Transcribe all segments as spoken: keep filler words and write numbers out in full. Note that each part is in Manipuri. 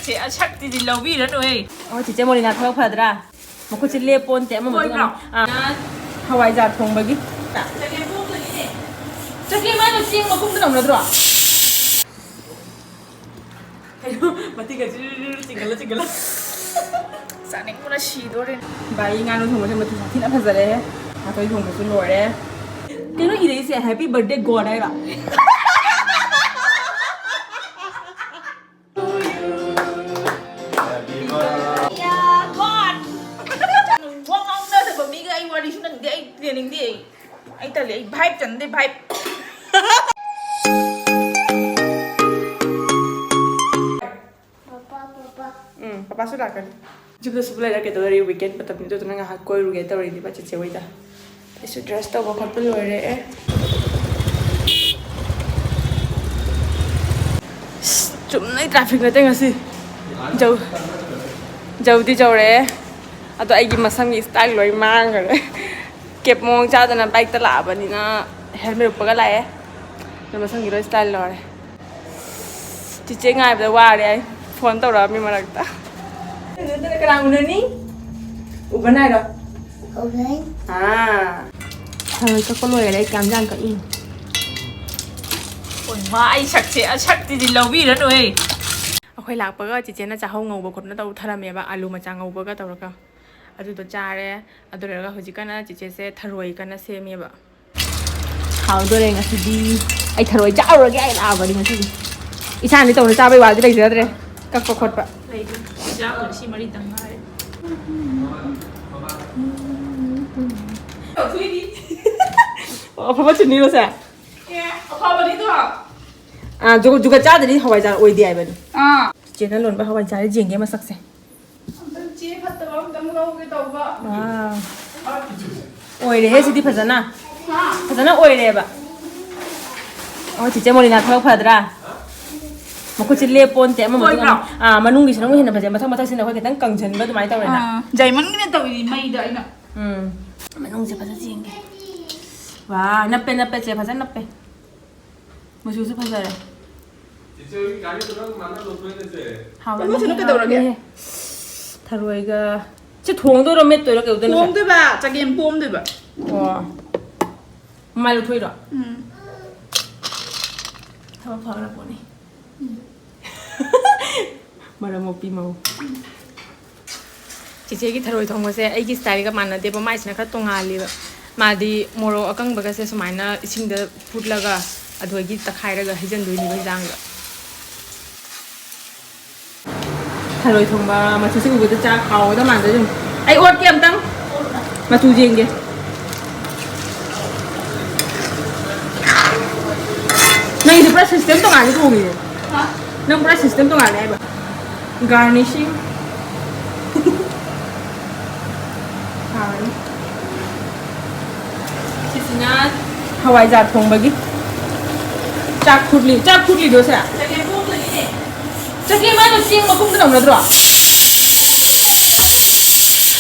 ꯁꯦ, ꯑꯁꯛꯇꯤꯗꯤ ꯂꯧꯕꯤꯔꯅꯨꯍꯦ꯫ ꯑꯣ, ꯆꯤꯆꯦ ꯃꯣꯂꯤꯅꯥ ꯊꯕꯛ ꯐꯗ꯭ꯔꯥ? ꯃꯈꯨꯠꯁꯦ ꯂꯦꯞꯄꯣꯟꯇꯦ, ꯑꯃ ꯃꯇꯨꯡ ꯑꯣꯏꯕ꯭ꯔꯣ? ꯑꯃ꯫ ꯑꯥ꯫ ꯍꯋꯥꯏꯖꯥꯔ ꯊꯣꯡꯕꯒꯤ꯫ ꯆꯒꯦꯝ ꯄꯣꯝꯕꯒꯤꯅꯦ꯫ ꯆꯒꯦꯝ ꯍꯥꯏꯗꯣ ꯆꯦꯡ ꯃꯈꯨꯝꯗ ꯇꯧꯅꯗ꯭ꯔꯣ? ꯀꯩꯅꯣ, ꯃꯇꯤꯛ ꯈꯔ ꯆꯤꯡꯒꯠꯂ ꯆꯤꯡꯒꯠꯂ꯫ ꯆꯥꯅꯤꯡꯕꯅ ꯁꯤꯗꯣꯔꯦ꯫ ꯚꯥꯏ, ꯉꯥꯅꯨ ꯊꯣꯡꯕꯁꯦ ꯃꯆꯨ ꯁꯥꯊꯤꯅ ꯐꯖꯔꯦꯍꯦ꯫ ꯉꯥꯇꯣꯏ ꯊꯣꯡꯕꯁꯨ ꯂꯣꯏꯔꯦ꯫ ꯀꯩꯅꯣ ꯏꯔꯛꯏꯁꯦ? Happy birthday God ꯍꯥꯏꯔꯣ? ꯌꯥ, God! ꯋꯥ ꯉꯥꯡꯅꯗꯕ ꯃꯤꯒ ꯑꯩ ꯋꯥꯔꯤ ꯁꯨꯅꯅꯤꯡꯗꯦ, ꯑꯩ ꯇꯤꯟꯅꯅꯤꯡꯗꯦ ꯑꯩ꯫ ꯑꯩ ꯇꯜꯂꯦ, ꯑꯩ vibe ꯆꯟꯗꯦ, vibe꯫ Papa, papa. ꯎꯝ, ꯄꯄꯥꯁꯨ ꯂꯥꯛꯀꯅꯤ꯫ ꯌꯨꯝꯗ ꯁꯨꯝ ꯂꯩꯔ ꯀꯩꯗꯧꯗꯣꯔꯤ? Weekend ꯃꯇꯝꯅꯤ, ꯑꯗꯨꯗꯨꯅ ꯉꯥꯏꯍꯥꯛ ꯀꯣꯏꯔꯨꯒꯦ ꯇꯧꯔꯤꯅꯦꯕ ꯆꯤꯆꯦ ꯍꯣꯏꯗ꯫ ꯑꯩꯁꯨ dress ꯇꯧꯕ ꯈꯣꯠꯄ ꯂꯣꯏꯔꯦ꯫ ꯑꯦ, ꯆꯨꯝꯅꯩ traffic ꯅꯠꯇꯦ ꯉꯁꯤ꯫ ꯖꯧ-, ꯖꯧꯗꯤ ꯖꯧꯔꯛꯑꯦ꯫ ꯑꯗꯣ ꯑꯩꯒꯤ ꯃꯁꯝꯒꯤ style ꯂꯣꯏ ꯃꯥꯡꯈ꯭ꯔꯦ꯫ Cap ꯃꯑꯣꯡ ꯆꯥꯗꯅ bike ꯇ ꯂꯥꯛꯑꯕꯅꯤꯅ helmet ꯎꯞꯄꯒ ꯂꯥꯛꯑꯦ꯫ ꯑꯗꯣ ꯃꯁꯝꯒꯤ ꯂꯣꯏ style ꯂꯣꯏꯔꯦ꯫ ꯆꯤꯆꯦ ꯉꯥꯏꯕꯗ ꯋꯥꯔꯦ ꯑꯩ꯫ Phone ꯇꯧꯔꯛꯑꯝꯃꯤ ꯃꯔꯛꯇ꯫ ꯅꯠꯇꯅ ꯀꯅꯥ ꯎꯅꯅꯤ? ꯎꯕ ꯅꯥꯏꯔꯣ? ꯎꯅꯩ꯫ ꯑꯥ꯫ ꯊꯔꯣꯏ ꯀꯛꯄ ꯂꯣꯏꯔꯦ, ꯑꯩ ꯀꯌꯥꯝ ꯌꯥꯝ ꯀꯛꯏ꯫ ꯑꯣꯏ ꯃꯥ, ꯑꯩ ꯁꯛꯁꯦ, ꯑꯁꯛꯇꯤꯗꯤ ꯂꯧꯕꯤꯔꯅꯨꯍꯦ꯫ ꯑꯩꯈꯣꯏ ꯂꯥꯛꯄꯒ ꯆꯤꯆꯦꯅ ꯆꯥꯍꯧ ꯉꯧꯕ ꯈꯣꯠꯄꯅ ꯇꯧ ꯊꯔꯝꯃꯦꯕ, ꯑꯂꯨ ꯃꯆꯥ ꯉꯧꯕꯒ ꯇꯧꯔꯒ꯫ ꯑꯗꯨꯗꯣ ꯆꯥꯔꯦ꯫ ꯑꯗꯨ ꯂꯣꯏꯔꯒ ꯍꯧꯖꯤꯛꯀꯥꯟꯅ ꯆꯤꯆꯦꯁꯦ ꯊꯔꯣꯏ ꯀꯟꯅ ꯁꯦꯝꯃꯦꯕ꯫ ꯍꯥꯎꯗꯣꯔꯦ ꯉꯁꯤꯗꯤ꯫ ꯑꯩ ꯊꯔꯣꯏ ꯆꯥꯔꯨꯔꯒꯦ ꯑꯩ ꯂꯥꯛꯑꯕꯅꯤ ꯉꯁꯤꯗꯤ꯫ ꯏꯁꯥꯅꯗꯤ ꯇꯧꯅ ꯆꯥꯕꯩ ꯋꯥꯗꯤ ꯂꯩꯖꯗ꯭ꯔꯦ꯫ ꯀꯛꯄ ꯈꯣꯠꯄ꯫ ꯂꯩꯇ꯭ꯔꯦ꯫ ꯆꯥꯕ ꯁꯤ ꯃꯔꯤꯇꯪ ꯉꯥꯏꯔꯦ꯫ ꯂꯧꯊꯣꯛꯏꯗꯤ꯫ ꯑꯣ, ꯑꯐꯕ ꯆꯤꯅꯤꯔꯣ ꯁꯦ? ꯑꯦ, ꯑꯐꯕꯅꯤꯗꯣ꯫ ꯑꯥ, ꯖꯨꯒ-, ꯖꯨꯒ ꯆꯥꯗ꯭ꯔꯗꯤ ꯍꯋꯥꯏꯖꯥꯔ ꯑꯣꯏꯗꯦ ꯍꯥꯏꯕꯅꯤ꯫ ꯑꯥ꯫ ꯆꯦꯅ ꯂꯣꯟꯕ ꯍꯋꯥꯏꯖꯥꯔ ꯌꯦꯡꯒꯦ ꯃꯁꯛꯁꯦ꯫ ꯑꯝꯇꯪ ꯆꯦ ꯐꯠꯇꯕ ꯑꯝꯇꯪ ꯂꯧꯒꯦ ꯇꯧꯕ꯫ ꯋꯥꯎ꯫ ꯑꯣꯏꯔꯦꯍꯦ ꯁꯤꯗꯤ ꯐꯖꯅ꯫ ꯍꯥ? ꯐꯖꯅ ꯑꯣꯏꯔꯦꯕ꯫ ꯑꯣ, ꯆꯤꯆꯦ ꯃꯣꯂꯤꯅꯥ ꯊꯕꯛ ꯐꯗ꯭ꯔꯥ? ꯃꯈꯨꯠꯁꯦ ꯂꯦꯞꯄꯣꯟꯇꯦ, ꯑꯃ ꯃꯇꯨꯡ ꯑꯣꯏꯕ꯭ꯔꯣ? ꯑꯃ꯫ ꯑꯥ, ꯃꯅꯨꯡꯒꯤꯁꯤꯅ ꯑꯃꯨꯛ ꯍꯦꯟꯅ ꯐꯖꯩ꯫ ꯃꯊꯪ ꯃꯊꯪꯁꯤꯅ ꯑꯩꯈꯣꯏ ꯈꯤꯇꯪ ꯀꯪꯁꯟꯕ ꯑꯗꯨꯃꯥꯏꯅ ꯇꯧꯔꯦꯅ꯫ ꯑꯥ, ꯖꯥꯏꯃꯟꯒꯤꯅ ꯇꯧꯔꯤꯅꯤ ꯃꯩꯗ ꯑꯩꯅ꯫ ꯎꯝ꯫ ꯃꯅꯨꯡꯁꯦ ꯐꯖꯅ ꯌꯦꯡꯒꯦ꯫ ꯋꯥ, ꯅꯞꯄꯦ, ꯅꯞꯄꯦ, ꯆꯦ, ꯐꯖꯅ ꯅꯞꯄꯦ꯫ ꯃꯆꯨꯁꯨ ꯐꯖꯔꯦ꯫ ꯏꯆꯦ ꯍꯣꯏꯒꯤ ꯒꯥꯔꯤꯗꯨ ꯅꯪ ꯃꯥꯅ ꯂꯧꯊꯣꯛꯏꯅꯦ, ꯏꯆꯦ꯫ ꯍꯥꯎꯔꯅꯤ꯫ ꯏꯃꯨꯡꯁꯤꯅ ꯀꯩꯗꯧꯔꯒꯦ? ꯊꯔꯣꯏꯒ꯫ ꯁꯤ ꯊꯣꯡꯗꯣꯏꯔꯣ, ꯃꯦꯠꯇꯣꯏꯔꯣ, ꯀꯩꯗꯧꯗꯣꯏꯅꯣ, ꯁꯦ? ꯊꯣꯡꯗꯣꯏꯕ, ꯆꯒꯦꯝ ꯄꯣꯝꯗꯣꯏꯕ꯫ ꯑꯣ꯫ ꯃꯃꯥꯏ ꯂꯧꯊꯣꯛꯏꯔꯣ? ꯎꯝ꯫ ꯊꯕꯛ ꯐꯈ꯭ꯔ ꯄꯣꯠꯅꯤ꯫ ꯃꯔꯝ ꯃꯣꯛꯄꯤ ꯃꯧ꯫ ꯆꯦꯆꯦꯒꯤ ꯊꯔꯣꯏ ꯊꯣꯡꯕꯁꯦ ꯑꯩꯒꯤ ꯁ꯭ꯇꯥꯏꯜꯒ ꯃꯥꯟꯅꯗꯦꯕ, ꯃꯥꯏꯁꯤꯅ ꯈꯔ ꯇꯣꯡꯉꯥꯜꯂꯦꯕ꯫ ꯃꯥꯗꯤ ꯃꯣꯔꯣꯛ ꯑꯀꯪꯕꯒꯁꯦ ꯁꯨꯃꯥꯏꯅ ꯏꯁꯤꯡꯗ ꯐꯨꯠꯂꯒ ꯑꯗꯨꯗꯒꯤ ꯇꯛꯈꯥꯏꯔꯒ ꯍꯩꯖꯤꯟꯗꯣꯏꯅꯦꯕ ꯍꯤꯟꯖꯥꯡꯗ꯫ ꯊꯔꯣꯏ ꯊꯣꯡꯕ ꯃꯆꯨꯁꯤ ꯎꯕꯗ ꯆꯥꯛ ꯍꯥꯎꯒꯗꯕ ꯃꯥꯟꯗ꯭ꯔꯣ? ꯑꯗꯨꯝ ꯑꯩ ꯑꯣꯠꯀꯦ ꯑꯝꯇꯪ, ꯃꯆꯨ ꯌꯦꯡꯒꯦ꯫ ꯅꯪꯒꯤꯗꯤ ꯄꯨꯔꯥ system ꯇꯣꯉꯥꯟꯅ ꯊꯣꯡꯉꯤꯅꯦ꯫ ꯍꯥ? ꯅꯪ ꯄꯨꯔꯥ system ꯇꯣꯉꯥꯟꯅꯦ ꯍꯥꯏꯕ꯫ Garnishing꯫ ꯍꯥꯎꯔꯅꯤ꯫ ꯁꯤꯁꯤꯅ ꯍꯋꯥꯏꯖꯥꯔ ꯊꯣꯡꯕꯒꯤ ꯆꯥꯛ ꯐꯨꯠꯂꯤ꯫ ꯆꯥꯛ ꯐꯨꯠꯂꯤꯗꯣ ꯁꯦ? ꯆꯒꯦꯝ ꯄꯣꯝꯗꯣꯏꯅꯤꯅꯦ꯫ ꯆꯒꯦꯝ ꯍꯥꯏꯗꯣ ꯆꯦꯡ ꯃꯈꯨꯝꯗ ꯇꯧꯅꯗ꯭ꯔꯣ?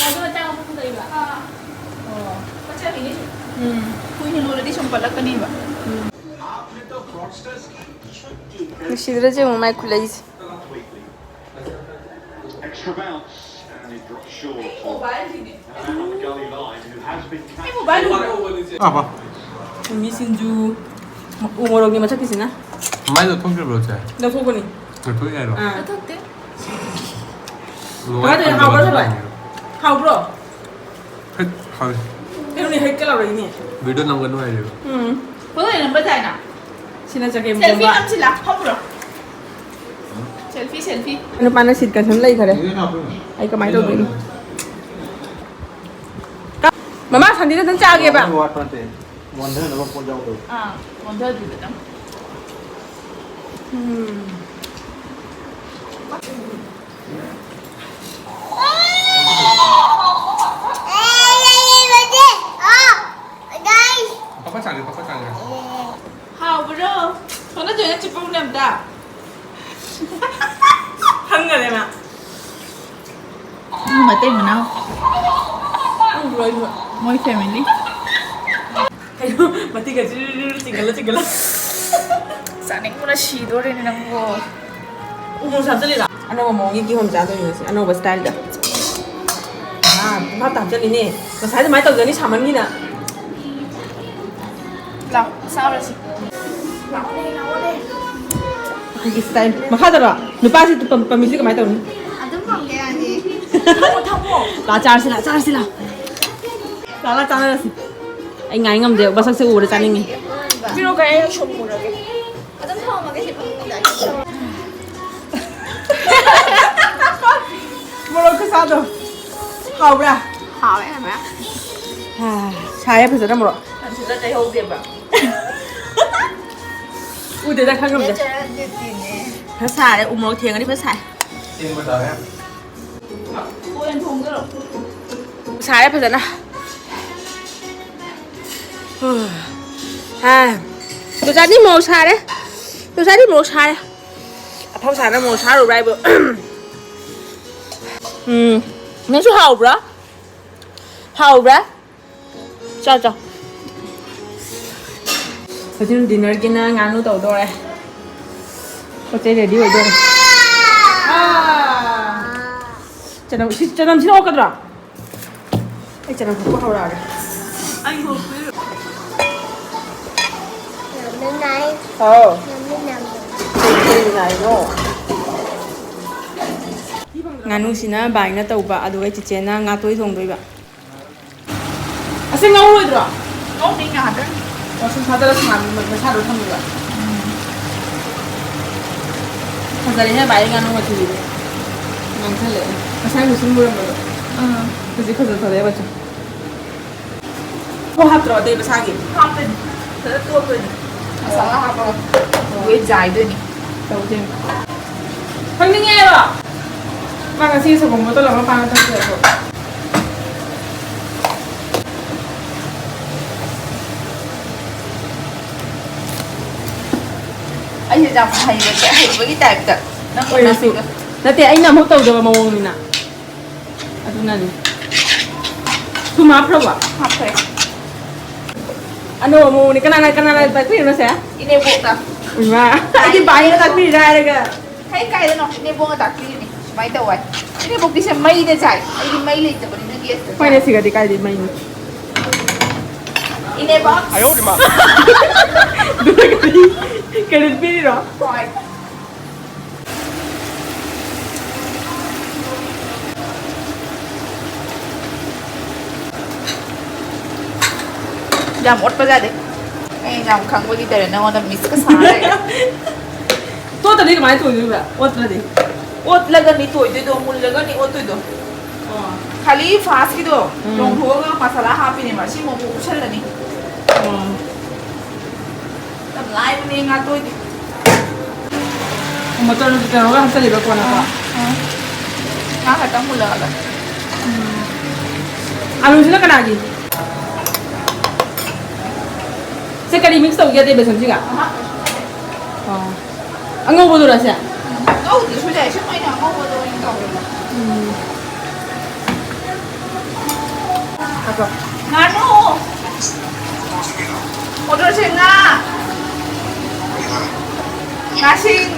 ꯑꯗꯨꯒ ꯆꯥꯛ ꯃꯈꯨꯝꯗ ꯇꯧꯔꯤꯕ? ꯑꯥ꯫ ꯑꯣ꯫ ꯄꯠꯆꯕꯤꯅꯤ꯫ ꯎꯝ꯫ ꯀꯨꯏꯅ ꯂꯣꯜꯂꯗꯤ ꯁꯨꯝ ꯄꯠꯂꯛꯀꯅꯦꯕ꯫ ꯎꯝ꯫ ꯅꯨꯡꯁꯤꯗ꯭ꯔꯥ ꯌꯦꯡꯉꯨ ꯃꯥꯏ ꯈꯨꯠꯂꯩꯁꯦ꯫ Extra bounce, and it drops short. ꯑꯩ ꯃꯣꯕꯥꯏꯜꯁꯤꯅꯦ꯫ And on the gully line, who has been ꯑꯩ ꯃꯣꯕꯥꯏꯜ ꯎꯕ꯭ꯔꯥ? ꯃꯤ ꯁꯤꯡꯖꯨ, ꯎ ꯃꯣꯔꯣꯛꯅꯤ ꯃꯊꯛꯀꯤꯁꯤꯅ꯫ ꯃꯥꯏ ꯂꯧꯊꯣꯛꯈ꯭ꯔꯕ꯭ꯔꯣ, ꯆꯦ? ꯂꯧꯊꯣꯛꯄꯅꯤ꯫ ꯂꯧꯊꯣꯛ ꯌꯥꯏꯔꯣ? ꯑꯥ꯫ ꯂꯧꯊꯣꯛꯇꯦ꯫ ꯂꯣꯏꯔꯦ, ꯀꯃꯥꯏ ꯇꯧꯔꯤꯅꯣ? ꯍꯥꯎꯕ꯭ꯔꯣ, ꯊꯝꯗꯕ ꯊꯔꯣꯏ? ꯌꯥꯏꯔꯣ꯫ ꯍꯥꯎꯕ꯭ꯔꯣ? ꯍꯦꯛ ꯍꯥꯎꯋꯤ꯫ ꯀꯩꯅꯣꯅꯦ, ꯍꯦꯛ ꯀꯂꯥꯎꯔꯛꯏꯅꯦ꯫ ꯚꯤꯗꯤꯑꯣ ꯅꯝꯒꯅꯨ ꯍꯥꯏꯔꯤꯕ꯫ ꯎꯝ꯫ ꯐꯣꯇꯣ ꯅꯝꯕ ꯇꯥꯏꯅ꯫ ꯁꯤꯅ ꯆꯒꯦꯝ ꯁꯦꯜꯐꯤ ꯄꯣꯝꯕ꯫ ꯅꯝꯁꯤꯂꯥ, ꯐꯝꯃꯨꯔꯣ꯫ Selfie, selfie. ꯅꯨꯄꯥꯅ ꯁꯤꯠ ꯀꯟꯁꯟ ꯂꯩꯈꯔꯦ꯫ ꯑꯩ ꯀꯃꯥꯏꯅ ꯇꯧꯗꯣꯏꯅꯣ? ꯃꯃꯥ, ꯁꯟꯗꯤꯗ ꯑꯗꯨꯝ ꯆꯥꯒꯦꯕ꯫ ꯋꯥꯠꯄ ꯅꯠꯇꯦ꯫ ꯃꯣꯟꯊꯅꯕ ꯄꯣꯠ ꯌꯥꯎꯗꯕ꯫ ꯑꯥ, ꯃꯣꯟꯊꯗ꯭ꯔꯤꯕꯗ꯫ ꯎꯝ꯫ ꯄꯥꯄꯥ ꯆꯥꯒꯦ, ꯄꯥꯄꯥ ꯆꯥꯒꯦ꯫ ꯍꯥꯎꯕ꯭ꯔꯣ? ꯁꯣꯝꯗ ꯆꯤꯞꯄꯧꯅꯦ ꯑꯝꯇ꯫ ꯈꯪꯒꯅꯦ ꯃꯥ꯫ ꯃꯤ ꯃꯇꯩ ꯃꯅꯥꯎ꯫ ꯈꯪꯕ꯭ꯔꯣ ꯑꯩꯕꯨ? ꯃꯣꯏ family꯫ ꯀꯩꯅꯣ, ꯃꯇꯤꯛꯀ ꯆꯤꯡꯈꯠꯂ ꯆꯤꯡꯈꯠꯂ꯫ ꯆꯥꯅꯤꯡꯕꯅ ꯁꯤꯗꯣꯔꯦꯅꯦ ꯅꯪꯕꯨ꯫ ꯎꯃꯣꯔꯣꯛ ꯍꯥꯞꯆꯜꯂꯤꯔꯣ? ꯑꯅꯧꯕ ꯃꯑꯣꯡꯒꯤ ꯀꯤꯍꯣꯝ ꯆꯥꯗꯣꯏꯅꯦ ꯉꯁꯤ, ꯑꯅꯧꯕ ꯁ꯭ꯇꯥꯏꯜꯗ꯫ ꯑꯥ, ꯄꯨꯡꯍꯥꯞꯇ ꯍꯥꯞꯆꯜꯂꯤꯅꯦ꯫ ꯉꯁꯥꯏ ꯑꯗꯨꯃꯥꯏꯅ ꯇꯧꯖꯅꯤ ꯁꯥꯃꯟꯒꯤꯅ꯫ ꯂꯥꯎ, ꯆꯥꯔꯁꯤ꯫ ꯂꯥꯛꯑꯣꯅꯦ, ꯂꯥꯛꯑꯣꯅꯦ꯫ ꯑꯩꯈꯣꯏꯒꯤ ꯁ꯭ꯇꯥꯏꯜ꯫ ꯃꯈꯥꯗꯔꯣ? ꯅꯨꯄꯥꯁꯤ ꯄꯝ-, ꯄꯝꯃꯤꯁꯤ ꯀꯃꯥꯏꯅ ꯇꯧꯅꯤ? ꯑꯗꯨꯝ ꯐꯝꯒꯦ ꯌꯥꯅꯤ꯫ ꯊꯝꯃꯣ, ꯊꯝꯃꯣ꯫ ꯂꯥ, ꯆꯥꯔꯁꯤ ꯂꯥ, ꯆꯥꯔꯁꯤ ꯂꯥ꯫ ꯂꯥ, ꯂꯥ, ꯆꯥꯔꯁꯤ꯫ ꯑꯩ ꯉꯥꯏ ꯉꯝꯗꯦ, ꯃꯁꯛꯁꯦ ꯎꯕꯗ ꯆꯥꯅꯤꯡꯉꯤ꯫ ꯄꯤꯔꯛꯑꯣ, ꯀꯩ ꯑꯩ ꯁꯨꯝ ꯄꯨꯔꯒꯦ꯫ ꯑꯗꯨꯝ ꯊꯝꯃꯝꯃꯒꯦ ꯁꯤ ꯐꯃꯨꯡꯗ꯫ ꯃꯣꯔꯣꯛ ꯈꯨꯁꯥꯗꯣ ꯍꯥꯎꯕ꯭ꯔꯥ? ꯍꯥꯎꯋꯦ, ꯌꯥꯝꯅ꯫ ꯑꯥ, ꯁꯥꯏꯌꯦ ꯐꯖꯅ ꯃꯣꯔꯣꯛ꯫ ꯑꯗꯨꯗ ꯇꯩꯍꯧꯗꯦꯕ꯫ ꯎꯗꯦꯗ, ꯈꯪꯉꯝꯗꯦ꯫ Natural beautyꯅꯦ꯫ ꯈꯔ ꯁꯥꯔꯦ, ꯎ ꯃꯣꯔꯣꯛ ꯊꯦꯡꯉꯗꯤ ꯈꯔ ꯁꯥꯏ꯫ ꯊꯦꯡꯕ ꯇꯥꯔꯦ꯫ ꯁꯥꯔꯦ ꯐꯖꯅ꯫ ꯍꯥ꯫ ꯆꯣꯆꯥꯗꯤ ꯃꯣꯔꯣꯛ ꯁꯥꯔꯦ꯫ ꯆꯣꯆꯥꯗꯤ ꯃꯣꯔꯣꯛ ꯁꯥꯔꯦ꯫ ꯑꯐꯥꯎ ꯁꯥꯅ ꯃꯣꯔꯣꯛ ꯁꯥꯔꯨꯕ꯭ꯔꯥ ꯍꯥꯏꯕꯨ? ꯎꯝ꯫ ꯅꯪꯁꯨ ꯍꯥꯎꯕ꯭ꯔꯥ? ꯍꯥꯎꯕ꯭ꯔꯥ? ꯆꯥꯎ, ꯆꯥꯎ꯫ ꯍꯧꯖꯤꯛ dinnerꯒꯤꯅ ꯉꯥꯅꯨ ꯇꯧꯗꯣꯔꯦ꯫ ꯄꯣꯠ ꯆꯩ ready ꯑꯣꯏꯗꯣꯔꯦ꯫ ꯑꯥ꯫ ꯆꯅꯝ, ꯁꯤ ꯆꯅꯝꯁꯤꯅ ꯑꯣꯛꯀꯗ꯭ꯔꯣ? ꯑꯩ ꯆꯅꯝ ꯐꯨꯠꯄ ꯍꯧꯔꯛꯑꯒꯦ꯫ ꯑꯩ ꯍꯧꯔꯛꯄꯩ꯫ ꯌꯥꯝꯅ ꯅꯥꯏ꯫ ꯍꯥꯎ꯫ ꯌꯥꯝꯅ ꯅꯥꯏ꯫ ꯀꯩ, ꯀꯩ ꯅꯥꯏꯅꯣ? ꯉꯥꯅꯨꯁꯤꯅ ꯕꯥꯏꯅ ꯇꯧꯕ, ꯑꯗꯨꯒ ꯆꯤꯆꯦꯅ ꯉꯥꯇꯣꯏ ꯊꯣꯡꯗꯣꯏꯕ꯫ ꯑꯁꯤ ꯉꯧꯔꯣꯏꯗ꯭ꯔꯣ? ꯉꯧꯅꯤ ꯉꯥꯏꯍꯥꯛꯇꯪ꯫ ꯑꯣ, ꯁꯨꯝ ꯊꯥꯗꯔ ꯁꯥꯍꯟ-, ꯃꯁꯥꯗꯣ ꯊꯝꯃꯤꯕ꯫ ꯎꯝ꯫ ꯐꯖꯔꯦꯍꯦ ꯚꯥꯏ, ꯉꯥꯅꯨ ꯃꯆꯨꯁꯤꯗꯤ꯫ ꯉꯥꯡꯁꯜꯂꯛꯑꯦ꯫ ꯉꯁꯥꯏ ꯃꯨꯁꯨꯝ ꯃꯨꯔꯝꯕꯗꯣ꯫ ꯑꯥ꯫ ꯍꯧꯖꯤꯛ ꯐꯖꯊꯣꯔꯛꯑꯦ ꯃꯆꯨ꯫ ꯊꯥꯎ ꯍꯥꯞꯇ꯭ꯔꯣ ꯑꯇꯩ ꯃꯁꯥꯒꯤ? ꯍꯥꯞꯇꯣꯏꯅꯤ꯫ ꯐꯖꯅ ꯇꯣꯠꯇꯣꯏꯅꯤ꯫ ꯃꯁꯥꯂꯥ ꯍꯥꯞꯄꯒ꯫ ꯂꯣꯏ ꯆꯥꯏꯗꯣꯏꯅꯤ꯫ ꯇꯧꯗꯣꯏꯅꯤ꯫ ꯈꯪꯅꯤꯡꯉꯦꯕ꯫ ꯃꯥ ꯉꯁꯤ ꯁꯪꯒꯣꯝ bottle ꯑꯃ ꯄꯥꯅ ꯊꯛꯈ꯭ꯔꯦ ꯑꯗꯣ꯫ ꯑꯩꯁꯦ ꯌꯥꯝ ꯍꯩꯕꯒꯤ, ꯍꯩꯕꯒꯤ typeꯇ ꯅꯪ ꯑꯣꯏꯔꯁꯨ꯫ ꯅꯠꯇꯦ, ꯑꯩꯅ ꯑꯃꯨꯛ ꯇꯧꯗꯕ ꯃꯑꯣꯡꯅꯤꯅ꯫ ꯑꯗꯨꯅꯅꯤ꯫ ꯊꯨꯝ ꯍꯥꯞꯈ꯭ꯔꯕꯣ? ꯍꯥꯞꯈ꯭ꯔꯦ꯫ ꯑꯅꯧꯕ ꯃꯑꯣꯡꯅꯤ꯫ ꯀꯅꯥꯅ, ꯀꯅꯥꯅ ꯇꯥꯛꯄꯤꯔꯤꯅꯣ ꯁꯦ? ꯏꯅꯦꯕꯣꯛꯅ꯫ ꯏꯃꯥ, ꯑꯩꯗꯤ ꯕꯥꯏꯅ ꯇꯥꯛꯄꯤꯔꯤꯔꯥ ꯍꯥꯏꯔꯒ꯫ ꯍꯩ ꯀꯥꯏꯗꯅꯣ? ꯏꯅꯦꯕꯣꯛꯅ ꯇꯥꯛꯄꯤꯔꯤꯅꯦ꯫ ꯁꯨꯃꯥꯏꯅ ꯇꯧ ꯍꯥꯏ꯫ ꯏꯅꯦꯕꯣꯛꯇꯤꯁꯦ ꯃꯩꯗ ꯆꯥꯏ꯫ ꯑꯩꯗꯤ ꯃꯩ ꯂꯩꯇꯕꯅꯤꯅ ꯒꯦꯁꯇ ꯆꯥꯏ꯫ ꯑꯩꯈꯣꯏꯅ ꯁꯤꯒꯗꯤ ꯀꯥꯏꯗꯩ ꯃꯩꯅꯣ? ꯏꯅꯦꯕꯣꯛ꯫ ꯑꯗꯨꯒ ꯀꯔꯤ, ꯀꯔꯤ ꯄꯤꯔꯤꯔꯣ? ꯍꯣꯏ꯫ ꯌꯥꯝ ꯑꯣꯠꯄ ꯌꯥꯗꯦ꯫ ꯑꯩ ꯌꯥꯝ ꯈꯪꯕꯒꯤ ꯇꯧꯔꯦ, ꯅꯉꯣꯟꯗ ꯃꯤꯁꯀ ꯁꯥꯔ ꯂꯩꯔꯦ꯫ ꯇꯣꯠꯇ꯭ꯔꯗꯤ ꯀꯃꯥꯏꯅ ꯇꯣꯏꯗꯣꯏꯕ? ꯑꯣꯠꯇ꯭ꯔꯗꯤ? ꯑꯣꯠꯂꯒꯅꯤ ꯇꯣꯏꯗꯣꯏꯗꯣ, ꯃꯨꯜꯂꯒꯅꯤ ꯑꯣꯠꯇꯣꯏꯗꯣ꯫ ꯑꯣ꯫ ꯈꯥꯂꯤ ꯐꯥꯁꯀꯤꯗꯣ ꯎꯝ꯫ ꯂꯣꯡꯊꯣꯛꯑꯒ ꯃꯁꯥꯂꯥ ꯍꯥꯞꯄꯤꯅꯦꯕ꯫ ꯁꯤ ꯃꯣꯃꯣ ꯎꯞꯁꯜꯂꯅꯤ꯫ ꯑꯣ꯫ ꯌꯥꯝ ꯂꯥꯏꯕꯅꯦ ꯉꯥ ꯇꯣꯏꯗꯤ꯫ ꯃꯆꯜ ꯇꯧꯔꯒ ꯍꯥꯞꯆꯜꯂꯤꯕ ꯀꯣꯟꯅꯀꯣ? ꯑꯥ, ꯑꯥ꯫ ꯉꯥ ꯈꯛꯇꯪ ꯃꯨꯜꯂꯛꯑꯒ꯫ ꯎꯝ꯫ ꯑꯂꯨꯁꯤꯅ ꯀꯅꯥꯒꯤ? ꯁꯤ ꯀꯔꯤ mix ꯇꯧꯒꯦ ꯑꯇꯩ ꯕꯦꯁꯟꯁꯤꯒ? ꯑꯍꯥ꯫ ꯑꯣ꯫ ꯑꯉꯧꯕꯗꯨꯔ ꯁꯦ? ꯎꯝ, ꯉꯧꯗ꯭ꯔꯁꯨ ꯌꯥꯏ, ꯁꯨꯝ ꯑꯩꯅ ꯑꯉꯧꯕꯗꯣ ꯑꯣꯏꯅ ꯇꯧꯔꯦꯕ꯫ ꯎꯝ꯫ ꯉꯥꯏꯈꯣ꯫ ꯉꯥꯅꯨ! Order ꯁꯦ ꯉꯥ! ꯉꯥꯁꯤꯡ!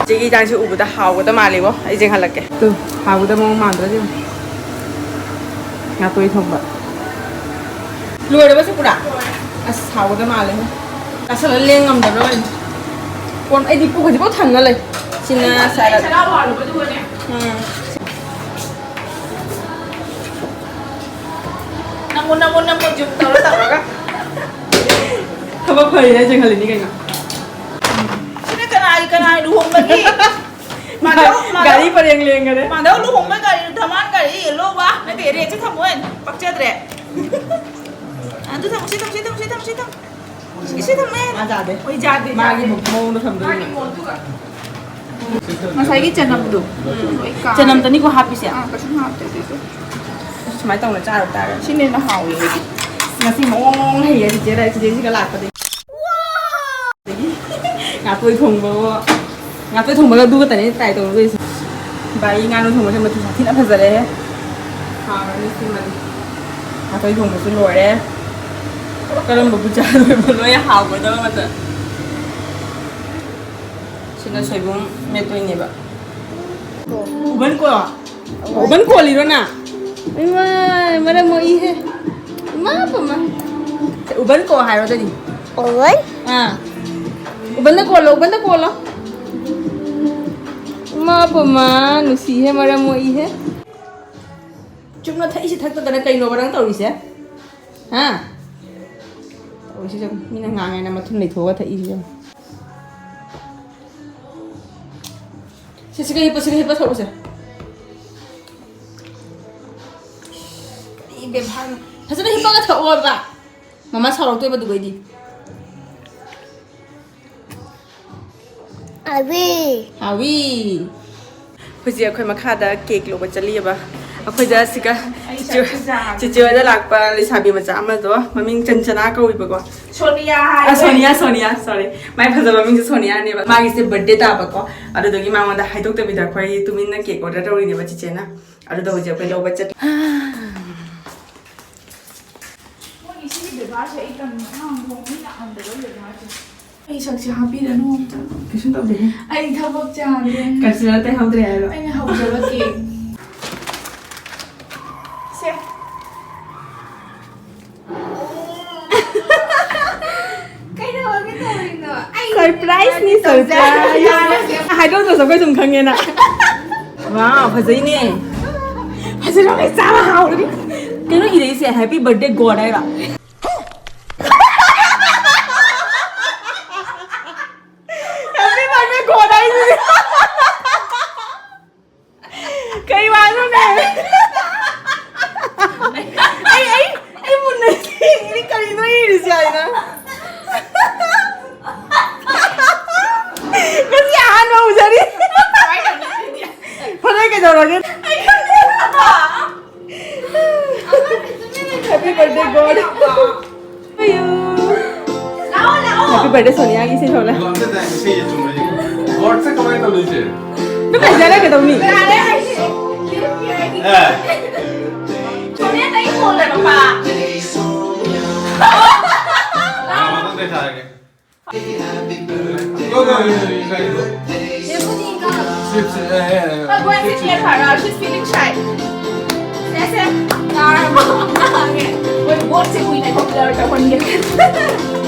ꯏꯆꯦꯒꯤ ꯏꯟꯖꯥꯡꯁꯦ ꯎꯕꯗ ꯍꯥꯎꯒꯗ ꯃꯥꯜꯂꯤꯕꯣ꯫ ꯑꯩ ꯌꯦꯡꯍꯜꯂꯛꯀꯦ꯫ ꯇꯨ, ꯍꯥꯎꯒꯗꯕ ꯃꯑꯣꯡ ꯃꯥꯟꯗ꯭ꯔꯣ ꯌꯦꯡꯉꯨ꯫ ꯉꯥꯇꯣꯏ ꯊꯣꯡꯕ꯫ ꯂꯣꯏꯔꯕ ꯁꯤ ꯄꯨꯔꯥ? ꯑꯁ, ꯍꯥꯎꯒꯗꯕ ꯃꯥꯜꯂꯦ꯫ ꯆꯥꯁꯜꯂ ꯂꯦꯡ ꯉꯝꯗꯕ꯭ꯔꯥ ꯀꯩꯅꯣ? ꯀꯣꯟ, ꯑꯩꯗꯤ ꯄꯨꯛ ꯍꯧꯖꯤꯛꯐꯥꯎ ꯊꯟꯅ ꯂꯩ꯫ ꯁꯤꯅ ꯁꯂꯥꯠ꯫ ꯎꯝ꯫ ꯅꯝꯃꯣ, ꯅꯝꯃꯣ, ꯅꯝꯃꯣ, zoom ꯇꯧꯔ ꯇꯧꯔꯒ꯫ ꯊꯕꯛ ꯐꯔꯤꯅꯦ ꯍꯥꯏꯁꯦ ꯈꯜꯂꯤꯅꯤ ꯀꯩꯅꯣ꯫ ꯁꯤꯅ ꯀꯅꯥꯒꯤ, ꯀꯅꯥꯒꯤ ꯂꯨꯍꯣꯡꯕꯒꯤ? ꯃꯥꯙꯧ, ꯃꯥꯙꯧ꯫ ꯒꯥꯔꯤ ꯄꯔꯦꯡ ꯂꯦꯡꯒꯔꯦ꯫ ꯃꯥꯙꯧ ꯂꯨꯍꯣꯡꯕ ꯒꯥꯔꯤ, ꯙꯃꯥꯟ ꯒꯥꯔꯤ yellow ꯋꯥ꯫ ꯅꯠꯇꯦ, redꯁꯦ ꯊꯝꯃꯣ ꯍꯦꯟ ꯄꯛꯆꯗ꯭ꯔꯦ꯫ ꯑꯗꯨ ꯊꯝꯃꯣ, ꯁꯤ ꯊꯝꯃꯣ, ꯁꯤ ꯊꯝꯃꯣ, ꯁꯤ ꯊꯝꯃꯣ, ꯁꯤ ꯊꯝꯃꯣ꯫ ꯁꯤ ꯊꯝꯃꯣ ꯍꯦꯟ꯫ ꯃꯥ ꯌꯥꯗꯦ꯫ ꯍꯣꯏ, ꯌꯥꯗꯦ, ꯃꯥꯒꯤ ꯌꯥꯗꯦ꯫ ꯃꯑꯣꯡꯗꯣ ꯊꯝꯗꯣꯏꯅꯦ꯫ ꯃꯥꯒꯤ ꯃꯑꯣꯡꯗꯨꯒ꯫ ꯉꯁꯥꯏꯒꯤ ꯆꯅꯝꯗꯣ꯫ ꯎꯝ, ꯂꯣꯏ ꯀꯥꯔꯦ꯫ ꯆꯅꯝꯇꯅꯤꯀꯣ ꯍꯥꯞꯄꯤꯁꯦ꯫ ꯑꯥ, ꯀꯩꯁꯨꯝ ꯍꯥꯞꯇꯦ ꯑꯗꯨꯏꯁꯨ꯫ ꯁꯨꯃꯥꯏꯅ ꯇꯧꯅ ꯆꯥꯔꯨ ꯇꯥꯔꯦ꯫ ꯁꯤꯅ ꯍꯦꯟꯅ ꯍꯥꯎꯋꯦ ꯑꯩꯗꯤ꯫ ꯉꯁꯤ ꯃꯑꯣꯡ ꯍꯩꯔꯦ ꯆꯤꯆꯦꯗ, ꯆꯤꯆꯦꯁꯤꯒ ꯂꯥꯛꯄꯗꯒꯤ꯫ ꯑꯗꯒꯤ ꯉꯥꯇꯣꯏ ꯊꯣꯡꯕꯕꯨ, ꯉꯥꯇꯣꯏ ꯊꯣꯡꯕꯒ ꯑꯗꯨꯒ ꯇꯅꯤ try ꯇꯧꯔꯨꯗꯣꯏꯁꯦ꯫ ꯚꯥꯏ, ꯉꯥꯅꯨ ꯊꯣꯡꯕꯁꯦ ꯃꯆꯨ ꯁꯥꯊꯤꯅ ꯐꯖꯔꯦꯍꯦ꯫ ꯍꯥꯎꯔꯅꯤ ꯁꯤꯃꯗꯤ꯫ ꯉꯥꯇꯣꯏ ꯊꯣꯡꯕꯁꯨ ꯂꯣꯏꯔꯦ꯫ ꯀꯔꯝꯕꯕꯨ ꯆꯥꯗꯣꯏꯕ? ꯂꯣꯏ ꯍꯥꯎꯒꯗꯕ ꯉꯥꯛꯇ꯫ ꯁꯤꯅ ꯁꯣꯏꯕꯨꯝ ꯃꯦꯠꯇꯣꯏꯅꯦꯕ꯫ ꯎꯕꯟ ꯀꯣ? ꯎꯕꯟ ꯀꯣꯜꯂꯤꯔꯣ ꯅꯪ? ꯏꯃꯥ, ꯃꯔꯝ ꯃꯣꯛꯏꯍꯦ꯫ ꯏꯃꯥ ꯄꯃ꯫ ꯎꯕꯟ ꯀꯣ ꯍꯥꯏꯔꯣ ꯑꯗꯨꯗꯤ꯫ ꯎꯕꯟ? ꯑꯥ꯫ ꯎꯕꯟꯗ ꯀꯣꯜꯂꯣ, ꯎꯕꯟꯗ ꯀꯣꯜꯂꯣ꯫ ꯏꯃꯥ ꯄꯃ, ꯅꯨꯡꯁꯤꯍꯦ, ꯃꯔꯝ ꯃꯣꯛꯏꯍꯦ꯫ ꯆꯨꯝꯅ ꯊꯛꯏꯁꯤ ꯊꯛꯇꯗꯅ ꯀꯩꯅꯣꯕ ꯅꯪ ꯇꯧꯔꯤꯁꯦ? ꯍꯥ? ꯇꯧꯔꯤꯁꯤ ꯌꯦꯡꯉꯨ꯫ ꯃꯤꯅ ꯉꯥꯡꯉꯦꯅ ꯃꯊꯨꯟ ꯂꯩꯊꯣꯛꯑꯒ ꯊꯛꯏꯁꯤ ꯌꯦꯡꯉꯨ꯫ ꯁꯤ, ꯁꯤꯒ ꯍꯤꯞꯄ, ꯁꯤꯒ ꯍꯤꯞꯄ ꯊꯛꯎꯁꯦ꯫ ꯀꯔꯤ ꯕꯦꯕꯥꯔꯅꯣ? ꯐꯖꯅ ꯍꯤꯞꯄꯒ ꯊꯛꯑꯣꯕ꯫ ꯃꯃꯥ ꯁꯥꯎꯔꯛꯇꯣꯏꯕ ꯑꯗꯨꯒꯩꯗꯤ꯫ ꯍꯥꯎꯋꯤ꯫ ꯍꯥꯎꯋꯤ꯫ ꯍꯧꯖꯤꯛ ꯑꯩꯈꯣꯏ ꯃꯈꯥꯗ ꯀꯦꯛ ꯂꯧꯕ ꯆꯠꯂꯤꯑꯕ꯫ ꯑꯩꯈꯣꯏꯗ ꯁꯤꯒ ꯆꯤꯆꯦ, ꯆꯤꯆꯦ ꯍꯣꯏꯗ ꯂꯥꯛꯄ ꯂꯩꯁꯥꯕꯤ ꯃꯆꯥ ꯑꯃꯗꯣ, ꯃꯃꯤꯡ ꯆꯟꯆꯅꯥ ꯀꯧꯏꯕꯀꯣ꯫ ꯁꯣꯅꯤꯌꯥ ꯍꯥꯏ꯫ ꯑ, ꯁꯣꯅꯤꯌꯥ, ꯁꯣꯅꯤꯌꯥ, sorry꯫ ꯃꯥꯏ ꯐꯖꯕ ꯃꯤꯡꯁꯦ ꯁꯣꯅꯤꯌꯥꯅꯦꯕ꯫ ꯃꯥꯒꯤꯁꯦ birthday ꯇꯥꯕꯀꯣ꯫ ꯑꯗꯨꯗꯨꯒꯤ ꯃꯉꯣꯟꯗ ꯍꯥꯏꯗꯣꯛꯇꯕꯤꯗ ꯑꯩꯈꯣꯏ ꯇꯨꯃꯤꯟꯅ ꯀꯦꯛ order ꯇꯧꯔꯤꯅꯦꯕ ꯆꯤꯆꯦꯅ꯫ ꯑꯗꯨꯗ ꯍꯧꯖꯤꯛ ꯑꯩꯈꯣꯏ ꯂꯧꯕ ꯆꯠ- ꯃꯣꯏꯒꯤ ꯁꯤꯒꯤ ꯕꯦꯕꯥꯔꯁꯦ ꯑꯩ ꯇꯝꯃꯤ꯫ ꯑꯉꯥꯡ ꯈꯣꯡ ꯃꯤ ꯂꯥꯛꯑꯝꯗꯕ ꯕꯦꯕꯥꯔꯁꯦ꯫ ꯑꯩ ꯁꯛꯁꯦ ꯍꯥꯞꯄꯤꯔꯅꯨ ꯑꯝꯇ꯫ ꯀꯩꯁꯨ ꯇꯧꯗꯦꯍꯦ꯫ ꯑꯩ ꯊꯕꯛ ꯆꯥꯗ꯭ꯔꯦ꯫ Concealer ꯇꯩꯍꯧꯗ꯭ꯔꯦ ꯍꯥꯏꯔꯣ? ꯑꯩꯅ ꯍꯧꯖꯕ ꯀꯦꯛ꯫ ꯁꯦ꯫ ꯀꯩꯗꯧꯔꯒꯦ ꯇꯧꯔꯤꯅꯣ? ꯑꯩ Surprise ꯅꯤ, surprise꯫ ꯌꯥꯔꯦ꯫ ꯍꯥꯏꯗꯣꯛꯇ꯭ꯔꯁꯨ ꯑꯩꯈꯣꯏ ꯑꯗꯨꯝ ꯈꯪꯉꯦꯅ꯫ Wow, ꯐꯖꯩꯅꯦ꯫ ꯐꯖꯔꯝꯃꯦ, ꯆꯥꯕ ꯍꯥꯎꯔꯅꯤ꯫ ꯀꯩꯅꯣ ꯏꯔꯛꯏꯁꯦ, Happy birthday God ꯍꯥꯏꯔꯣ? Happy birthday God ꯍꯥꯏꯁꯤꯗꯤ꯫ ꯀꯩ ꯋꯥꯅꯣꯅꯦ? ꯑꯩ, ꯑꯩ, ꯑꯩ ꯃꯨꯟꯅ ꯌꯦꯡꯉꯤꯅꯤ, ꯀꯔꯤꯅꯣ ꯌꯦꯡꯉꯤꯁꯦ ꯍꯥꯏꯅ? ꯉꯁꯤ ꯑꯍꯥꯟꯕ ꯎꯖꯔꯤ꯫ ꯐꯅꯦꯛ ꯀꯩꯗꯧꯔꯒꯦ? Happy birthday, God. To you. Happy birthday, ꯁꯣꯅꯤꯌꯥꯒꯤ ꯏꯁꯩ ꯁꯛꯂꯦ꯫ ꯑꯗꯣ ꯑꯝꯇ ꯇꯥꯏ, ꯏꯁꯩꯁꯦ ꯆꯨꯝꯕ꯭ꯔꯥ ꯌꯦꯡꯉꯨ꯫ Chordꯁꯦ ꯀꯃꯥꯏꯅ ꯇꯧꯗꯣꯏꯁꯦ? ꯑꯗꯨꯝ ꯐꯖꯔꯦ ꯀꯩꯗꯧꯅꯤ? ꯑꯦ꯫ ꯁꯣꯅꯤꯌꯥ, ꯅꯪ ꯏꯁꯩ ꯁꯛꯂꯦ, papa. Go, go, go, go, go. Sit, sit, yeah, yeah, yeah. Oh, go and sit near her. Uh, she's feeling shy. Yes, yes. Okay. Wait, what's it with the popular one?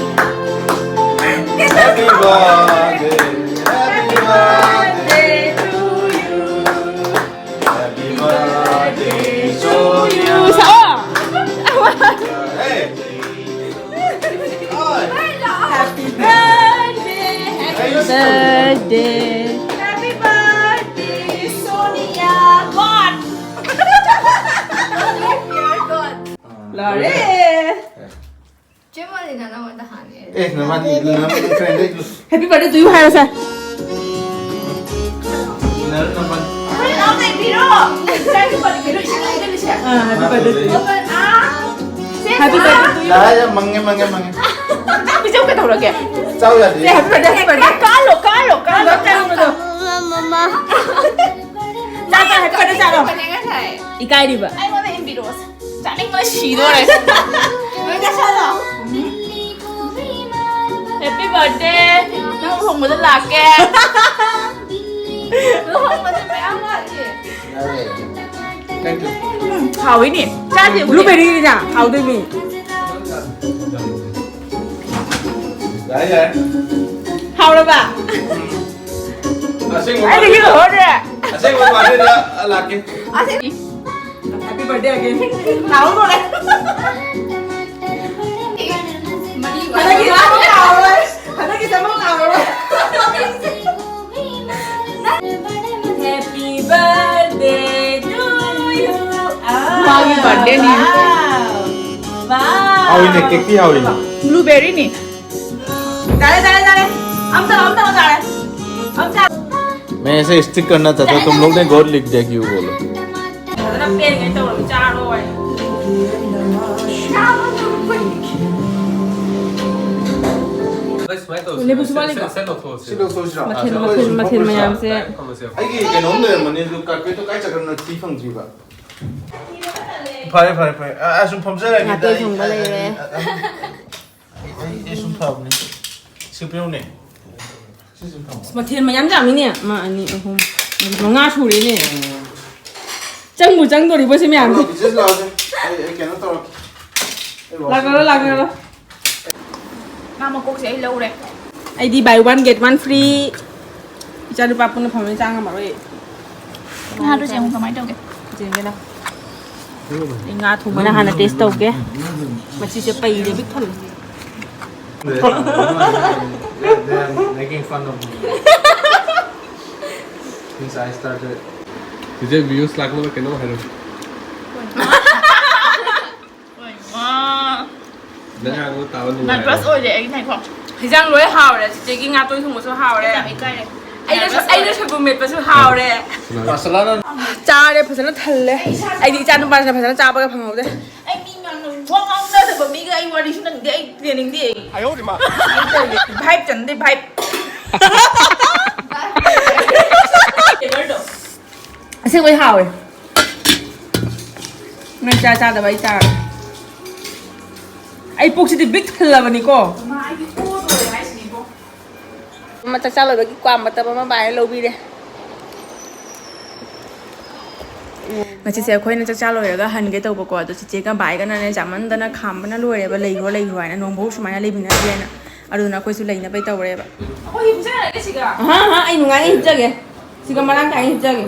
Happy birthday. Happy birthday to you. Happy birthday to you. Hey. Happy birthday. Happy birthday. Happy birthday, Sonia. God. ꯂꯣꯏꯔꯦ꯫ ꯆꯦ ꯃꯣꯂꯤꯅ ꯅꯉꯣꯟꯗ ꯍꯥꯟꯅ ꯑꯦ, ꯅꯕꯥꯅꯤ, ꯅꯪ friend ꯑꯩ ꯂꯨ- Happy birthday to you ꯍꯥꯏꯔꯣꯁꯦ꯫ ꯅꯪ, ꯅꯕꯥꯅꯤ꯫ ꯍꯣꯏ, ꯂꯥꯎꯅ ꯏꯕꯤꯔꯣ꯫ Happy birthday to you꯫ Ah, happy birthday to you꯫ Ah, say, happy birthday to you꯫ ꯌꯥꯔꯦ, ꯌꯥꯔꯦ, ꯃꯪꯉꯦ, ꯃꯪꯉꯦ, ꯃꯪꯉꯦ꯫ ꯆꯥꯛ ꯄꯤꯖꯧ ꯀꯩꯗꯧꯔꯒꯦ? ꯆꯥꯎ ꯌꯥꯗꯦ꯫ ꯁꯦ, happy birthday, happy birthday꯫ ꯀꯥꯜꯂꯣ, ꯀꯥꯜꯂꯣ, ꯀꯥꯜꯂꯣ, ꯀꯥꯜꯂꯣ꯫ ꯆꯥ, ꯆꯥ, happy birthday ꯆꯥꯔꯣ꯫ ꯉꯁꯥꯏ꯫ ꯏꯀꯥꯏꯔꯤꯕ꯫ ꯑꯩꯉꯣꯟꯗ ꯏꯟꯕꯤꯔꯛꯑꯣꯁꯦ꯫ ꯆꯥꯅꯤꯡꯕꯅ ꯁꯤꯗꯣꯔꯦ꯫ ꯂꯣꯏ ꯆꯥꯁꯜꯂꯣ꯫ Happy birthday꯫ ꯅꯪ ꯂꯨꯍꯣꯡꯕꯗ ꯂꯥꯛꯀꯦ꯫ ꯂꯨꯍꯣꯡꯕꯗ ꯃꯌꯥꯝ ꯋꯥꯠꯂꯤ꯫ Thank you꯫ ꯎꯝ, ꯍꯥꯎꯋꯤꯅꯦ꯫ ꯆꯥꯁꯦ, ꯎꯗꯦ꯫ Blueberry ꯅꯤꯅ ꯍꯥꯎꯗꯣꯏꯅꯤ꯫ ꯌꯥꯔꯦ, ꯌꯥꯔꯦ꯫ ꯍꯥꯎꯔꯕ? ꯑꯁꯦꯡꯕ ꯑꯩꯗꯤ ꯍꯤꯜ ꯍꯣꯔꯦ꯫ ꯑꯁꯦꯡꯕ birthday ꯗ ꯂꯥꯛꯀꯦ꯫ ꯑꯁꯦꯡ- Happy birthday again꯫ ꯂꯥꯎ ꯂꯣꯏꯔꯦ꯫ ꯍꯟꯗꯛꯀꯤ ꯆꯥꯕ ꯀꯥꯎꯔꯔꯣꯏ꯫ ꯍꯟꯗꯛꯀꯤ ꯆꯥꯕ ꯀꯥꯎꯔꯔꯣꯏ꯫ Happy birthday to you꯫ ꯃꯥꯒꯤ birthday ꯅꯤ꯫ Wow꯫ Wow꯫ ꯍꯥꯎꯏꯅꯦ, cake ꯇꯤ ꯍꯥꯎꯏꯅꯦ꯫ Blueberry ꯅꯤ꯫ ꯌꯥꯔꯦ, ꯌꯥꯔꯦ, ꯌꯥꯔꯦ꯫ ꯑꯝꯇ, ꯑꯝꯇ, ꯌꯥꯔꯦ꯫ ꯑꯝꯇ꯫ मैं ऐसे sticker ना चाहता, तुम लोग ने गौर लिख दिया क्यों बोलो? ꯐꯖꯅ ꯄꯦꯟꯉꯩ ꯇꯧꯔꯒ ꯆꯥꯔꯣ ꯍꯥꯏ꯫ ꯁꯨꯃꯥꯏꯅ ꯇꯧꯁꯤ꯫ ꯂꯦꯕꯨꯁꯨ ꯋꯥꯠꯂꯤꯕꯣ? ꯁꯦ, ꯁꯦ, ꯁꯦ ꯂꯧꯊꯣꯛꯑꯁꯤ꯫ ꯁꯤ ꯂꯧꯊꯣꯛꯑꯁꯤꯔꯣ? ꯃꯊꯦꯜ, ꯑꯥ, ꯃꯊꯦꯜ, ꯁꯤ ꯃꯊꯦꯜ ꯂꯧꯊꯣꯛꯑꯁꯤꯔꯣ? ꯃꯌꯥꯝꯁꯦ꯫ ꯀꯃꯟꯁꯦ꯫ ꯑꯩꯒꯤ ꯀꯩꯅꯣꯝ ꯂꯩꯔꯝꯕꯅꯦ, ꯑꯗꯨ carpet ꯇꯣ ꯀꯥꯏ ꯆꯠꯈ꯭ꯔꯕꯅꯣ ꯊꯤ ꯐꯪꯗ꯭ꯔꯤꯕ꯫ ꯐꯔꯦ, ꯐꯔꯦ, ꯐꯔꯦ꯫ ꯑ, ꯑ, ꯁꯨꯝ ꯐꯝꯖꯔꯒꯦ꯫ ꯉꯥꯇꯩ ꯑꯩ, ꯊꯣꯡꯕ ꯑ, ꯑ, ꯂꯩꯔꯦ꯫ ꯑ, ꯑ, ꯑꯩ, ꯑꯩ ꯁꯨꯝ ꯐꯕꯅꯦ꯫ ꯁꯤ ꯄꯤꯔꯝꯅꯦ꯫ ꯁꯤꯁꯨ ꯊꯝꯃꯣ꯫ ꯑꯁ, ꯃꯊꯦꯜ ꯃꯌꯥꯝ ꯌꯥꯝꯃꯤꯅꯦ꯫ ꯑꯃ, ꯑꯅꯤ, ꯑꯍꯨꯝ, ꯃꯔꯤ, ꯃꯉꯥ ꯁꯨꯔꯦꯅꯦ꯫ ꯆꯪꯕꯨ ꯆꯪꯗꯣꯔꯤꯕꯣ ꯁꯤ ꯃꯌꯥꯝꯁꯦ? ꯂꯥꯛꯑꯣ, ꯆꯤꯆꯦꯁꯨ ꯂꯥꯛꯑꯣꯁꯦ꯫ ꯑꯩ, ꯑꯩ ꯀꯩꯅꯣ ꯇꯧꯔꯛꯀꯦ꯫ ꯑꯩ ꯋꯥꯁꯔꯨꯝ ꯂꯥꯛꯅꯔꯣ, ꯂꯥꯛꯅꯔꯣ꯫ ꯉꯥ ꯃꯀꯣꯛꯁꯦ ꯑꯩ ꯂꯧꯔꯦ꯫ ꯑꯩꯗꯤ buy one get one free꯫ ꯏꯆꯥ ꯅꯨꯄꯥ ꯄꯨꯟꯅ ꯐꯝꯃꯦ, ꯆꯥ ꯉꯝꯃꯔꯣꯏ꯫ ꯉꯥꯗꯨ ꯆꯦ ꯑꯃꯨꯛ ꯀꯃꯥꯏꯅ ꯇꯧꯒꯦ? ꯆꯦꯡꯒꯦꯅ꯫ ꯑꯩ ꯉꯥ ꯊꯣꯡꯕꯅ ꯍꯥꯟꯅ taste ꯇꯧꯒꯦ꯫ ꯃꯆꯤꯁꯦ ꯄꯩꯔꯦ ꯄꯤꯛ ꯊꯜꯂꯦ꯫ They're, they're making fun of me. Since I started. ꯍꯧꯖꯤꯛ views ꯂꯥꯛꯅꯕ ꯀꯩꯅꯣꯝ ꯍꯥꯏꯔꯣ꯫ ꯅꯪ ꯉꯥꯡꯕ ꯇꯥꯕ ꯅꯨꯡꯉꯥꯏꯔꯦ꯫ Nervous ꯑꯣꯏꯔꯦ ꯑꯩ ꯉꯥꯏꯈꯣ꯫ ꯍꯤꯟꯖꯥꯡ ꯂꯣꯏ ꯍꯥꯎꯔꯦ꯫ ꯆꯤꯆꯦꯒꯤ ꯉꯥꯇꯣꯏ ꯊꯣꯡꯕꯁꯨ ꯍꯥꯎꯔꯦ꯫ ꯌꯥꯝ ꯏꯀꯥꯏꯔꯦ꯫ ꯑꯩꯅ ꯁ-, nervous ꯑꯩꯅ ꯑꯣꯏꯔꯦ꯫ ꯁꯣꯏꯕꯨꯝ ꯃꯦꯠꯄꯁꯨ ꯍꯥꯎꯔꯦ꯫ ꯃꯁꯥꯂꯥꯅ ꯆꯥꯔꯦ, ꯐꯖꯅ ꯊꯜꯂꯦ꯫ ꯑꯩꯗꯤ ꯏꯆꯥ ꯅꯨꯄꯥꯁꯤꯅ ꯐꯖꯅ ꯆꯥꯕꯒ ꯐꯪꯍꯧꯗꯦ꯫ ꯑꯩ ꯃꯤ ꯉꯥꯡꯅ-, ꯋꯥ ꯉꯥꯡꯅꯗꯕ ꯃꯤꯒ ꯑꯩ ꯋꯥꯔꯤ ꯁꯨꯅꯅꯤꯡꯗꯦ꯫ ꯑꯩ ꯌꯥꯅꯤꯡꯗꯦ ꯑꯩ꯫ ꯑꯌꯣ ꯏꯃꯥ꯫ Vibe ꯆꯟꯗꯦ, vibe꯫ ꯑꯁꯦꯡꯕꯩ ꯍꯥꯎꯋꯦ꯫ ꯅꯣꯏ ꯆꯥ ꯆꯥꯗꯕ ꯑꯩ ꯆꯥꯔꯦ꯫ ꯑꯩ ꯄꯨꯛꯁꯤꯗꯤ ꯕꯤꯛ ꯊꯜꯂꯕꯅꯤꯀꯣ꯫ ꯃꯥ, ꯑꯩꯗꯤ ꯑꯣ ꯂꯣꯏꯔꯦ ꯍꯥꯏꯁꯤꯅꯤꯕꯣ꯫ ꯑꯃ ꯆꯥꯛꯆꯥ ꯂꯣꯏꯕꯒꯤ ꯀ꯭ꯋꯥ ꯃꯇꯞ ꯑꯃ ꯕꯥꯏꯅ ꯂꯧꯕꯤꯔꯦ꯫ ꯉꯁꯤꯁꯦ ꯑꯩꯈꯣꯏꯅ ꯆꯥꯛꯆꯥ ꯂꯣꯏꯔꯒ ꯍꯟꯒꯦ ꯇꯧꯕꯀꯣ, ꯑꯗꯣ ꯆꯤꯆꯦꯒ ꯕꯥꯏꯒꯅꯅꯦ ꯆꯥꯃꯟꯗꯅ ꯈꯥꯝꯕꯅ ꯂꯣꯏꯔꯦꯕ, "ꯂꯩꯈ꯭ꯔꯣ, ꯂꯩꯈ꯭ꯔꯣ" ꯍꯥꯏꯅ, ꯅꯣꯡꯐꯧ ꯁꯨꯃꯥꯏꯅ ꯂꯩꯃꯤꯟꯅꯗ꯭ꯔꯦꯅ꯫ ꯑꯗꯨꯅ ꯑꯩꯈꯣꯏꯁꯨ ꯂꯩꯅꯕꯩ ꯇꯧꯔꯦꯕ꯫ ꯑꯩꯈꯣꯏ ꯍꯤꯞꯆꯔꯒꯦ ꯁꯤꯒ꯫ ꯑꯍꯥ, ꯑꯍꯥ, ꯑꯩ ꯅꯨꯡꯉꯥꯏꯅ ꯍꯤꯞꯆꯒꯦ꯫ ꯁꯤꯒ ꯃꯔꯥꯡ ꯀꯥꯏꯅ ꯍꯤꯞꯆꯒꯦ꯫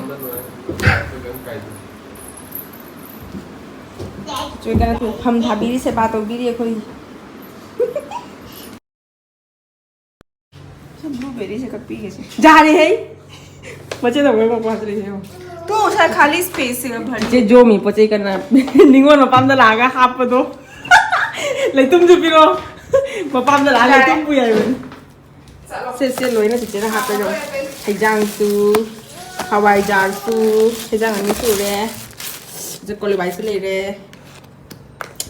ꯆꯤꯆꯦꯒꯅ ꯐꯝ ꯊꯥꯕꯤꯔꯤ, ꯁꯦꯕꯥ ꯇꯧꯕꯤꯔꯤ ꯑꯩꯈꯣꯏ꯫ ꯕ꯭ꯂꯨꯕꯦꯔꯤꯁꯦ ꯀꯛꯄꯤꯒꯦꯁꯦ꯫ ꯌꯥꯔꯦꯍꯦ! ꯃꯆꯦ ꯇꯧꯕꯩ ꯃꯄꯥꯁꯨ ꯂꯩꯁꯦ ꯌꯦꯡꯉꯣ꯫ ꯇꯨ ꯁꯥꯏ ꯈꯥꯂꯤ space ꯁꯤꯒ ꯚꯔ-꯫ ꯆꯦ ꯖꯣꯃꯤ ꯄꯣꯠ ꯆꯩ ꯀꯟꯅ ꯅꯤꯉꯣꯜ ꯃꯄꯥꯝꯗ ꯂꯥꯛꯑꯒ ꯍꯥꯞꯄꯗꯣ꯫ ꯂꯩꯇꯨꯝꯁꯨ ꯄꯤꯔꯣ꯫ ꯃꯄꯥꯝꯗ ꯂꯥꯛꯑꯒ ꯌꯥꯔꯦ꯫ ꯂꯩꯇꯨꯝ ꯄꯨ ꯌꯥꯏꯕꯅꯤ꯫ ꯆꯠꯂꯣ꯫ ꯁꯦ, ꯁꯦ, ꯂꯣꯏꯅ ꯆꯤꯆꯦꯅ ꯍꯥꯞꯄꯦ ꯌꯦꯡꯉꯣ꯫ ꯍꯩꯖꯥꯡꯁꯨ, ꯍꯋꯥꯏꯖꯥꯔꯁꯨ, ꯍꯩꯖꯥꯡ ꯑꯅꯤ ꯁꯨꯔꯦ꯫ ꯀꯣꯂꯤ ꯍꯋꯥꯏꯁꯨ ꯂꯩꯔꯦ꯫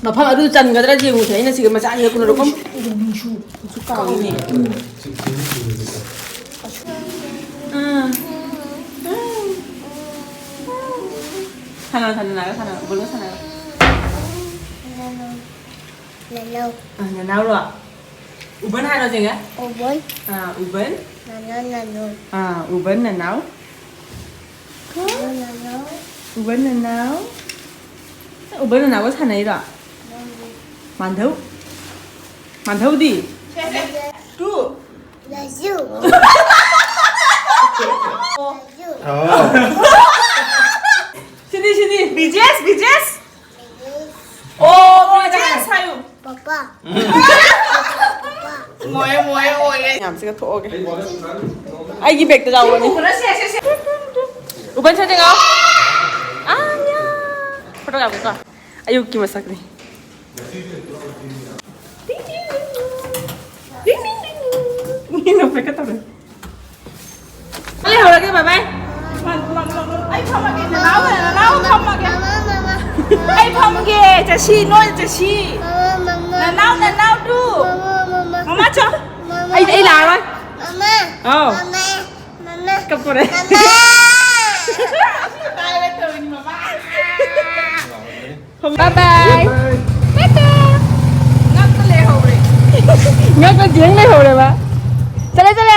ꯃꯐꯝ ꯑꯗꯨ ꯆꯟꯒꯗ꯭ꯔꯥ ꯌꯦꯡꯉꯨꯁꯦ꯫ ꯑꯩꯅ ꯁꯤꯒ ꯃꯆꯥ ꯑꯅꯤꯈꯛ ꯄꯨꯅꯔꯛꯄ꯫ ꯅꯨꯡꯁꯨ ꯀꯥꯎꯏꯅꯦ꯫ ꯎꯝ꯫ ꯁꯥꯟꯅꯔꯣ, ꯁꯥꯟꯅꯔꯣ, ꯁꯥꯟꯅꯔꯣ꯫ ꯕꯣꯜꯗꯣ ꯁꯥꯟꯅꯔꯣ꯫ ꯅꯅꯥꯎ꯫ ꯑ, ꯅꯅꯥꯎꯔꯣ? ꯎꯕꯟ ꯍꯥꯏꯔꯣ, ꯆꯦꯡꯉꯦ? ꯎꯕꯟ꯫ ꯑꯥ, ꯎꯕꯟ꯫ ꯅꯅꯥꯎ, ꯅꯅꯥꯎ꯫ ꯑꯥ, ꯎꯕꯟ ꯅꯅꯥꯎ꯫ ꯎꯕꯟ ꯅꯅꯥꯎ꯫ ꯎꯕꯟ ꯅꯅꯥꯎ꯫ ꯎꯕꯟ ꯅꯅꯥꯎꯒ ꯁꯥꯟꯅꯩꯔꯣ? ꯃꯥꯟꯙꯧ꯫ ꯃꯥꯟꯙꯧꯗꯤ? ꯇꯨ꯫ ꯂꯥꯖꯨ꯫ ꯂꯥꯖꯨ꯫ ꯑꯣ꯫ ꯁꯤꯗꯤ, ꯁꯤꯗꯤ꯫ ꯕꯤꯖꯦꯁ, ꯕꯤꯖꯦꯁ꯫ ꯑꯣ, ꯕꯤꯖꯦꯁ ꯍꯥꯏꯌꯨ꯫ ꯄꯄꯥ꯫ ꯃꯣꯏ, ꯃꯣꯏ, ꯃꯣꯏ꯫ ꯌꯥꯝꯁꯤꯒ ꯊꯣꯛꯑꯒꯦ꯫ ꯑꯩꯒꯤ ꯕꯦꯛꯇ ꯌꯥꯎꯕꯅꯤ꯫ ꯎꯕꯟ ꯁꯦ, ꯁꯦ, ꯁꯦ꯫ ꯎꯕꯟ ꯁꯦ, ꯆꯦꯡꯉꯥꯎ꯫ ꯑꯥ, ꯌꯥ꯫ ꯐꯣꯇꯣ ꯀꯥꯞꯀꯦꯀꯣ꯫ ꯑꯌꯨꯛꯀꯤ ꯃꯁꯛꯅꯤ꯫ ꯅꯣꯛꯐꯦꯠꯀ ꯇꯧꯔꯦ꯫ ꯑꯩ ꯍꯧꯔꯒꯦ, ꯕꯥꯏ ꯕꯥꯏ꯫ ꯑꯩ ꯐꯝꯃꯒꯦ, ꯅꯅꯥꯎ, ꯅꯅꯥꯎ ꯐꯝꯃꯒꯦ꯫ ꯃꯃꯥ, ꯃꯃꯥ꯫ ꯑꯩ ꯐꯝꯒꯦ, ꯆꯠꯁꯤ, ꯅꯣꯏ ꯆꯠꯁꯤ꯫ ꯃꯃꯥ, ꯃꯃꯥ꯫ ꯅꯅꯥꯎ, ꯅꯅꯥꯎ ꯇꯨ꯫ ꯃꯃꯥ, ꯃꯃꯥ꯫ ꯃꯃꯥ ꯆꯣ꯫ ꯃꯃꯥ꯫ ꯑꯩ, ꯑꯩ ꯂꯥꯛꯑꯔꯣꯏ꯫ ꯃꯃꯥ꯫ ꯑꯥꯎ꯫ ꯃꯃꯥ꯫ ꯃꯃꯥ꯫ ꯀꯞꯄꯨꯔꯦ꯫ ꯃꯃꯥ꯫ ꯕꯥꯏ ꯕꯥꯏ꯫ ꯇꯥꯇꯥ꯫ ꯉꯛꯇ ꯂꯩꯍꯧꯔꯦ꯫ ꯉꯛꯇ ꯖꯦꯡ ꯂꯩꯍꯧꯔꯦꯕ꯫ ꯆꯠꯂꯦ, ꯆꯠꯂꯦ꯫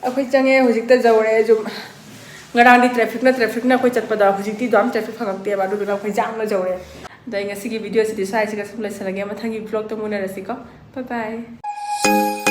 ꯑꯩꯈꯣꯏ ꯆꯪꯉꯦ, ꯍꯧꯖꯤꯛꯇ ꯌꯧꯔꯦ ꯌꯨꯝ꯫ ꯉꯔꯥꯡꯗꯤ ꯇ꯭ꯔꯦꯐꯤꯛꯅ, ꯇ꯭ꯔꯦꯐꯤꯛꯅ ꯑꯩꯈꯣꯏ ꯆꯠꯄꯗ, ꯍꯧꯖꯤꯛꯇꯤ ꯑꯗꯨꯝ ꯇ꯭ꯔꯦꯐꯤꯛ ꯐꯪꯉꯛꯇꯦꯕ, ꯑꯗꯨꯗꯨꯅ ꯑꯩꯈꯣꯏ ꯌꯥꯡꯅ ꯌꯧꯔꯦ꯫ ꯑꯗꯣ ꯑꯩ ꯉꯁꯤꯒꯤ ꯚꯤꯗꯤꯑꯣꯁꯤꯗꯤ ꯁ꯭ꯋꯥꯏꯁꯤꯒ ꯁꯨꯝ ꯂꯣꯏꯁꯤꯜꯂꯒꯦ, ꯃꯊꯪꯒꯤ ꯚ꯭ꯂꯣꯒꯇ ꯑꯃꯨꯛ ꯎꯅꯔꯁꯤꯀꯣ꯫ ꯕꯥꯏ ꯕꯥꯏ꯫